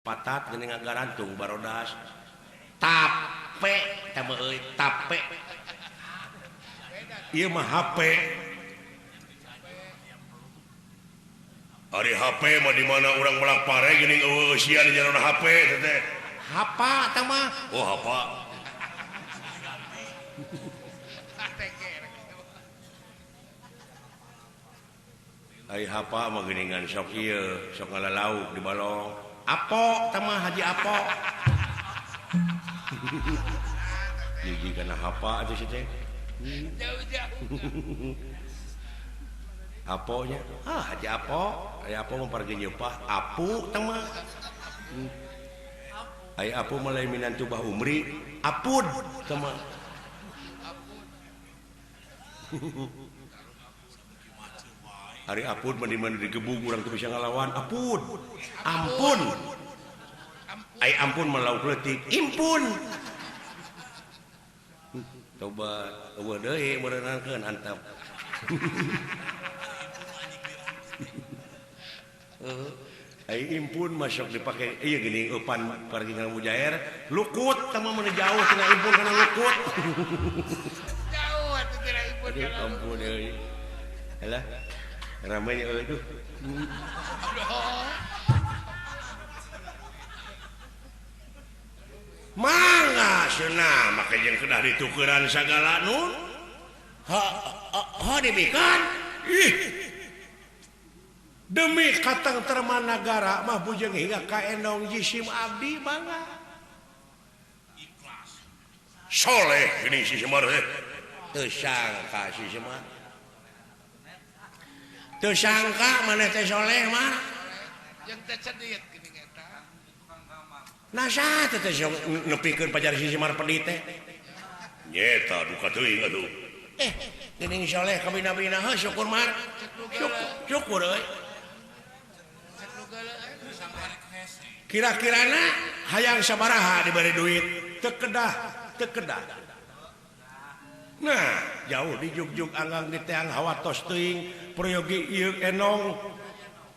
Patat geuning ngagarantung barodas. Tape teh mah euy, tape. Ieu mah HP. Ari HP mah di mana urang melak pare geuning eueuh eusian di jalan HP teh. Hapa teh mah. Oh, hapa. Ai hapa mah geuningan sok ieu, sok ngalalauk di balong. Apo teh mah Haji Apo. Gigi kana hapa atuh si teh. Jauh-jauh. Aponya, ah Haji Apo, ai Apo mah pargi nyeupah apu teh mah. Ai apu mah lain minantu Bah Umri, apud teh mah. Ari apud mah di mana digebug urang teu bisa ngalawan, apud. Ampun. Ai ampun mah lauk leutik, impun. Coba eueuh deui meureunankeun antep. Ai impun mah sok dipake ieu geuning eupan pargi ngamujaer, lukut teh mah mun jauh tina impun kana lukut. Jauh atuh tina impun kana. Ampun euy. Alah. Ramai euy duh. Mangga cenah make jeung kedah ditukeran sagala nun. Ha ha dibikeun. Ih. Demi katengtreman nagara mah bujeng hingga ka endong jisim abdi mangga. Ikhlas. Soleh geuning si Semar teh. Teu sangka si Semar. Teu sangka maneh teh soleh mah. Jeung teh cedit geuning eta. Nah saha teh nepikeun pajar si Semar pedit teh? Nyeta duka teuing atuh. Geuning soleh kabina-bina heuh syukur mar. Syukur euy. Kira-kirana hayang sabaraha diberi duit teu kedah, teu kedah. Nah, jauh di jugjug anggang di teang hawatos teuing peryogi ieu enong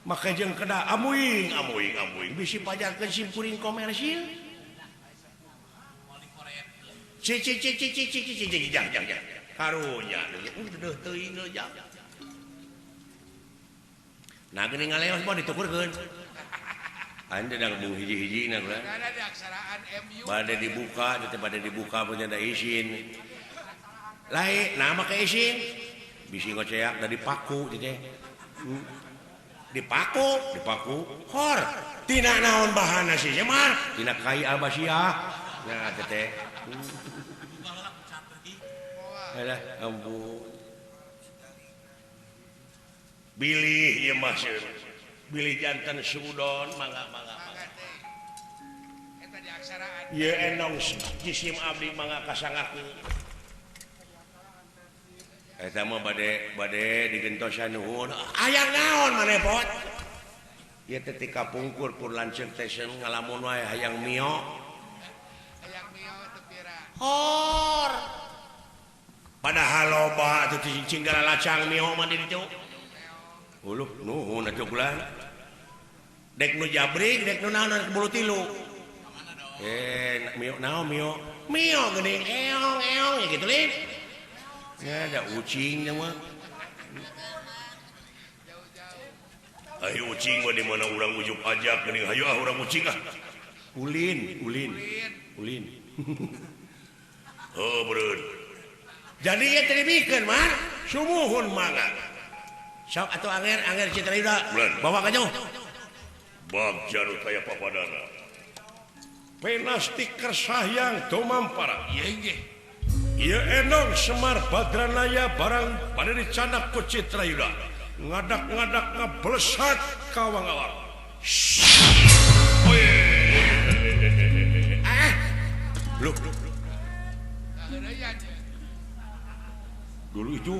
make jeung kedah amuing amuing amuing bisi pajarkeun simkuring komersil. Ci ci ci ci ci ci ci ci jang jang jang. Karunya deuh teuing jang. Nah geuning ngaleos mah ditukurkeun. Anda dah bung hiji-hiji na kula. Bade dibuka, teh bade dibuka punya da izin. Lain, nah make izin. Bisi ngoceak da dipaku teh. Dipaku, dipaku. Hor, tina naon bahana si Semar? Tina kai albasiah. Nah teh. Alah, ampun. Bilih ieu mah bilih jantan sudon mangga mangga mangga. Eta di aksaraan. Ieu enong jisim abdi mangga kasangaku. Eta mah bade bade digentosan nuhun. Aya naon maneh pot? Ieu teh tika pungkur pur lanceuk teh ngalamun wae hayang mio. Hayang mio teu pira. Hor. Padahal loba atuh cicing galacang mio mah di ditu. Uluh nuhun atuh kula. Dek nu jabrik, dek nu naon bulu tilu. Mio naon mio? Mio geuning eong eong ya gitu lin. Ya ada ucing mah. Ayo ucing mah di mana urang ujuk ajak geuning hayu ah urang ucing ah. Ulin, ulin. Ulin. Oh, beureun. Jadi ieu teh dibikeun mah sumuhun mangga. Sok atuh anger anger Citra Yuda. Bawa ka jauh. Bagja nu taya papadana. Penasti kersahyang tumampara. Ieu nggih. Ieu enong Semar Badranaya barang pada dicanak ku Citra Yuda. Ngadak-ngadak ngablesat ka wangawang. Ah. Loh. Dulu itu.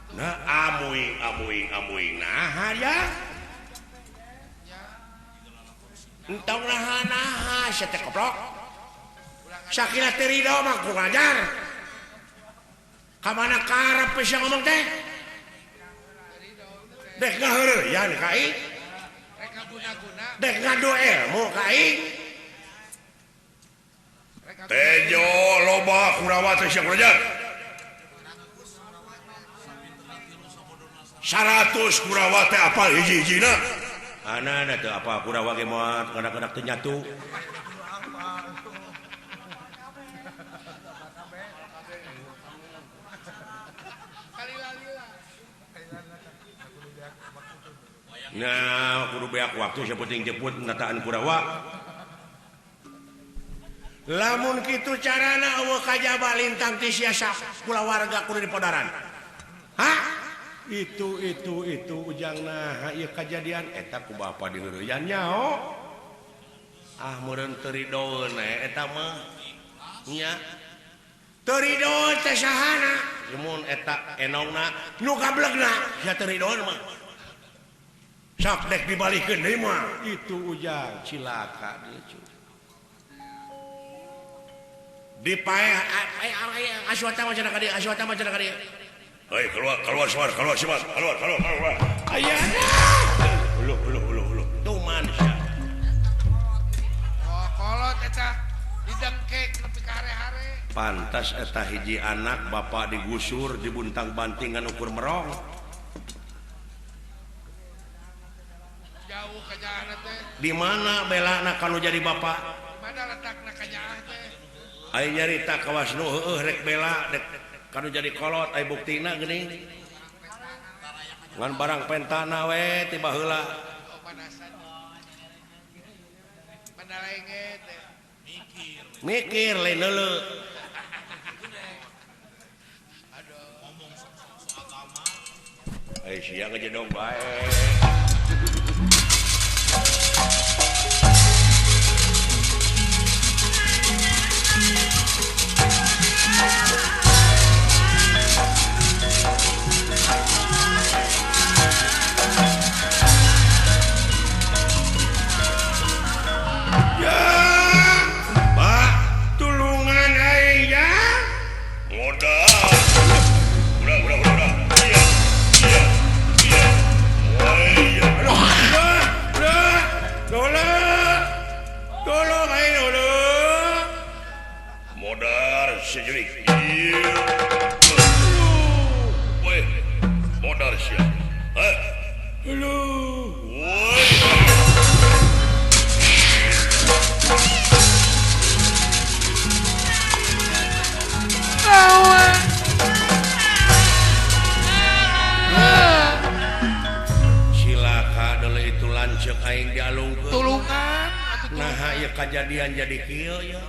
Nah, amuing amuing amuing nah ya. Entong naha naha sia teh koplok. Sakila teu rido mah ku ngajar. Ka mana karep sia ngomong teh? Dek ngaheureuyan ka i. Dek ngadu ilmu ka aing. Tejo loba Kurawa teh sia kuraja. 100 Kurawa teh apal hiji-hijina. Ana teu apa Kurawa ge moal kadang-kadang teu nyatu. Nah, kudu beak waktu siapa penting jemput nataan Kurawa. Lamun kitu carana eueuh kajaba lintang ti sia kulawarga kudu dipodaran. Hah? Itu ujang nah ieu kajadian eta ku bapa diheureyan nyaho. Ah meureun teu ridoeun eta mah. Nya. Teu ridoeun teh sahana? Mun eta enongna nu gablegna sia teu ridoeun mah. Sok dek dibalikeun deui mah. Itu ujang cilaka deui cu. Dipaeh aswata mah cenah ka dieu, aswata mah cenah ka dieu. Hei, keluar keluar keluar keluar keluar keluar keluar. Ayana. Uluh uluh uluh uluh. Tuman sia. Oh, kolot eta didengkek nepi ka hare-hare. Pantas eta hiji anak bapak digusur dibuntang-banting ngan ukur merong. Jauh kanyaahna teh. Di mana belana kalau jadi bapak? Di mana letakna kanyaah teh? Aing nyarita kawas nu heueuh rek bela dek kanu jadi kolot ai buktina geuning. Ngan barang pentana we ti baheula. Oh, panasan. Pandalenge teh. Mikir. Mikir lain leuleuh. Aduh, ngomong soal agama. Ai sia ngejedog bae. Ya, Pak, tulungan aing ya. Modal. Udah, udah, udah, udah. Iya, iya, iya. Wah, iya. Aduh, udah, udah. Tolong. Tolong aing, tolong. Modar sejerik. Iya. Woi, modar sia. Hah? Aduh. Woi. Silaka deuleu itu lanceuk aing dialungkeun. Tulungan atuh. Naha ieu kajadian jadi kieu ya.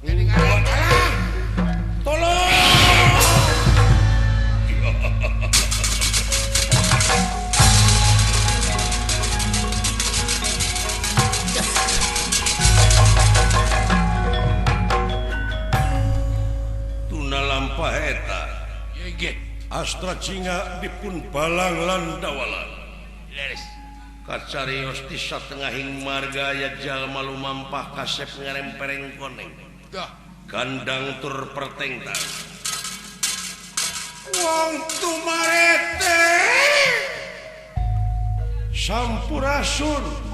Jadi ngaran. Tolong. Tuna lampah eta. Ye Astra Cinga dipun balang landawalan. Leres. Kacarios di satengahing marga ya jalma lumampah kasep ngarempereng koneng. Dah. Kandang tur pertengtang. Wong tumarete. Sampurasun.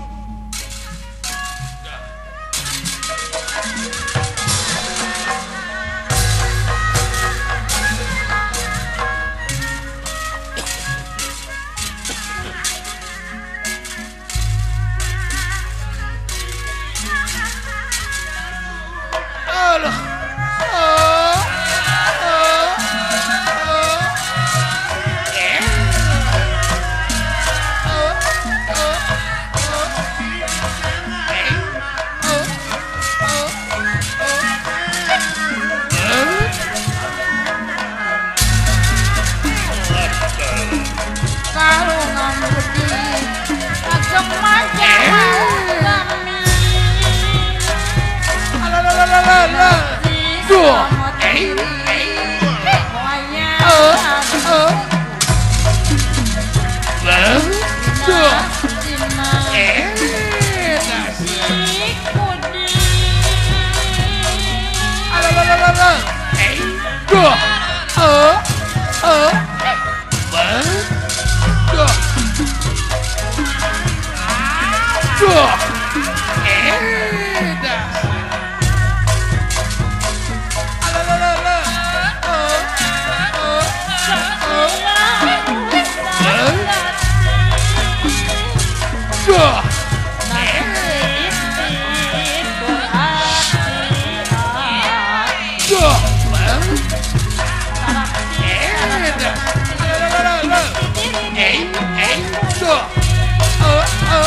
Alah. Oh. Oh. Oh. Eh. Oh. Oh. Oh. Duh.